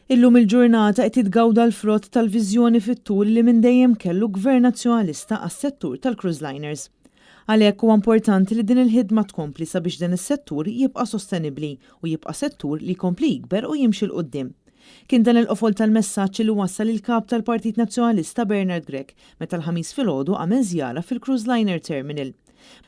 Illum il-ġurnata qed jitgawda l-frott tal-viżjoni fit-tul li minn dejjem kellu Gvern Nazzjonalista għas-settur tal-cruise liners. Għalhekk huwa importanti li din il-ħidma tkompli sabiex dan is-settur jibqa' sostenibbli u jibqa' settur li jkompli jikber u jimxi 'l quddiem. Kien dan il-qofol tal-messaġġ li wassal il-Kap tal-Partit Nazzjonalista Bernard Grech meta l-Ħamis filgħodu għamel żjara fil-Cruise Liner Terminal.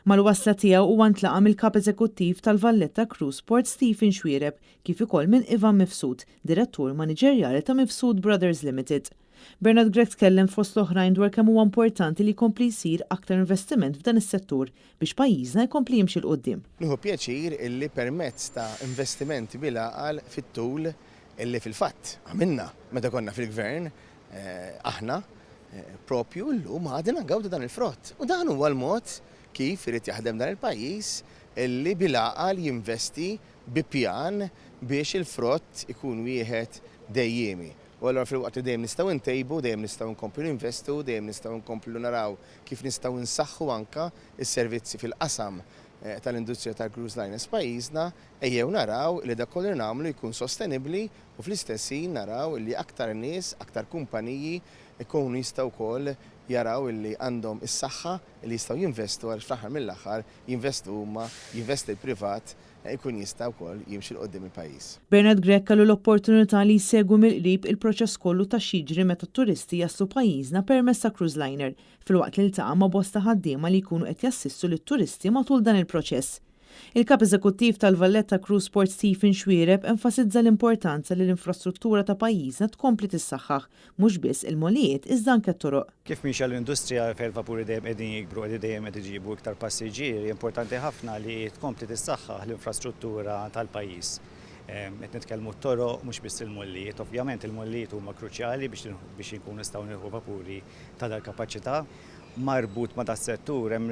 Mal-wasla tiegħu huwa ntlaqa' mill-Kap Eżekuttiv tal-Valletta Cruise Port Stephen Xuereb kif ukoll minn Ivan Mifsud, Direttur Maniġerjali ta' Mifsud Brothers Limited. Bernard Grech tkellem fost l-oħrajn dwar kemm huwa importanti li jkompli jsir aktar investiment f'dan is-settur biex pajjiżna jkompli jimxi 'l quddiem. Nieħu pjaċir illi permezz ta' investimenti bil-għaqal fit-tul illi fil-fatt għamilna meta konna fil-Gvern aħna, propju llum għadna ngawdu dan il-frott. U dan huwa l-mod kif irid jaħdem dan il-pajjiż illi bil-għaqal jinvesti bi pjan biex il-frott ikun wieħed dejjiemi. U allura filwaqt li dejjem nistgħu ntejbu, dejjem nistgħu nkomplu ninvestu, dejjem nistgħu nkomplu naraw kif nistgħu nsaħħu anke s-servizzi fil-qasam tal-industrija tal-cruise liners f'pajjiżna, ejjew naraw li dak kollu li nagħmlu jkun sostenibbli u fl-istess ħin naraw li aktar nies, aktar kumpaniji jkunu jistgħu wkoll jaraw li għandhom is-saħħa li jistgħu jinvestu għaliex fl-aħħar mill-aħħar jinvestu huma, jinvesti l-privat, ikun jista' wkoll jimxi 'l quddiem il-pajjiż. Bernard Grech kellu l-opportunità li jsegwi mill-qrib il-proċess kollu ta' x'jiġri meta t-turisti jaslu pajjiżna permezz ta' cruise liner, filwaqt li ltaqa' ma' bosta ħaddiema li jkunu qed jassistu lit-turisti matul dan il-proċess. Il-Kap Eżekuttiv tal-Valletta Cruise Port Stephen Xuereb enfasizza l-importanza li l-infrastruttura ta' pajjiżna tkompli tissaħħaħ, mhux biss il-mollijiet iżda anke t-toroq. Kif miexja l-industrija fejn il-vapuri dejjem qegħdin jikbru, qegħdin dejjem qed iġibu iktar passiġġieri, importanti ħafna li tkompli tissaħħaħ l-infrastruttura tal-pajjiż. Qed nitkellmu t-toroq, mhux biss il-mollijiet. Ovvjament il-mollijiet huma kruċjali biex biex inkunu nistgħu nilħqu vapuri ta' dal-kapaċità. Marbut ma' das-settur hemm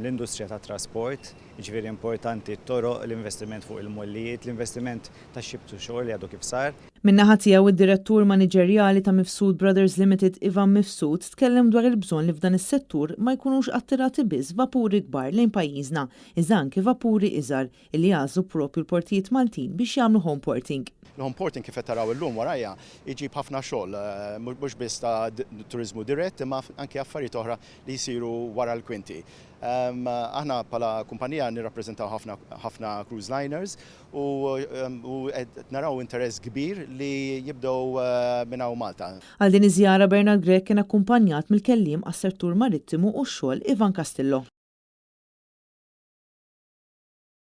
l-industrija tat-trasport, jiġifieri importanti t-toroq, l-investiment fuq il-mollijiet, l-investiment tax-ship to shore li għadu kif sar. Min-naħa tiegħu id-Direttur Maniġerjali ta' Mifsud Brothers Limited Ivan Mifsud tkellem dwar il-bżonn li f'dan is-settur ma jkunux attirati biss vapuri kbar lejn pajjiżna iżda anki vapuri iżgħar illi jagħżlu proprju l-portijiet Maltin biex jagħmlu home porting. Il-home porting kif qed taraw illum warajja jġib ħafna xogħol mhux biss ta' turiżmu dirett imma anki affarijiet oħra li jsiru wara l-kwinti. Aħna bħala kumpanija nirrappreżentaw ħafna ħafna cruise liners u qed naraw interess kbir li jibdew minn hawn Malta. Għal din iż-żjara Bernard Grech kien akkumpanjat mill-kelliem għas-settur marittimu u x-xogħol Ivan Castillo.